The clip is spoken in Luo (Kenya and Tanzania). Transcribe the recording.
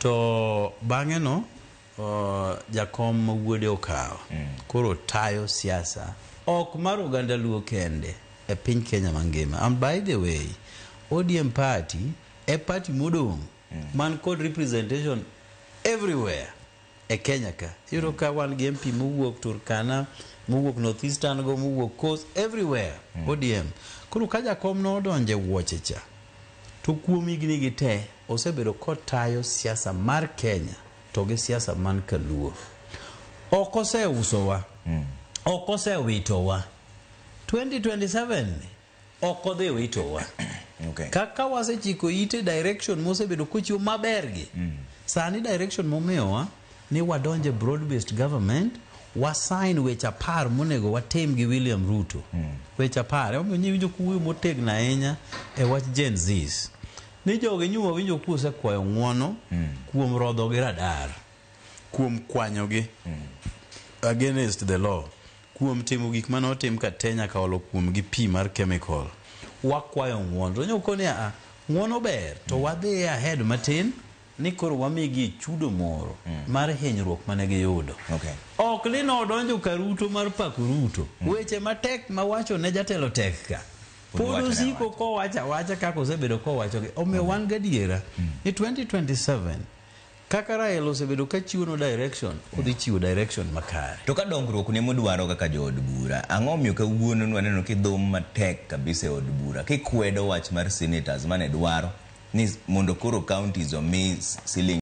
To bang'e no jakom ma wuode okawo koro tayo siasa ok mar oganda Luo kende e piny Kenya mangima. And by the way, ODM party e party modong' man kod representation everywhere e Kenya ka. Iyudo ka wan gi MP mowuok Turkana, mowuok North Eastern go, mowuok Coast, everywhere ODM. Koro ka jakom nodonjo e wuoche cha, to kuom higni gi te osebedo kotayo siasa mar Kenya to gi siasa man kaluo. Ok oseusowa, ok osewitowa. 2027 ni ok odhi witowa. Kaka wasechiko ite direction mosebedo kochiwo maber gi. Sani direction momiyowa ni wadonje broad based government, wasign weche 10 monego watim gi William Ruto. Weche 10. Emomiyo nyiwinjo kuwuoyo motegno ahinya e wach Gen Zs. Ni jogi nyuma winjo ku osekwayo ng'uono kuom rodho gi radar, kuom kwanyogi against the law, kuom timo gik mane otim ka te nyaka olo kuom gi pi mar chemical. Wakwayo ng'uono. To nyoko ni a ng'uono ber to wadhi ahead matin ni koro wamigi chudo moro mar hinyruok mane giyudo. Ok ni nodonjo ka Ruto mar pako Ruto. Weche matek mawacho ne jatelo tek ka. Pod Pod wacho ne osiko wacho. kowacho awacha kaka osebedo kowachogi. Omiyo wan gadiera ni 2027 kaka Raila osebedo ka chiwo no direction, odhi chiwo direction makare. To ka dongruok ne mudwaro kaka jood bura, ang'o omiyo kawuono nwaneno kidhum matek kabisa e od bura kikwedo wach mar senators mane dwaro ni mondo koro counties omi siling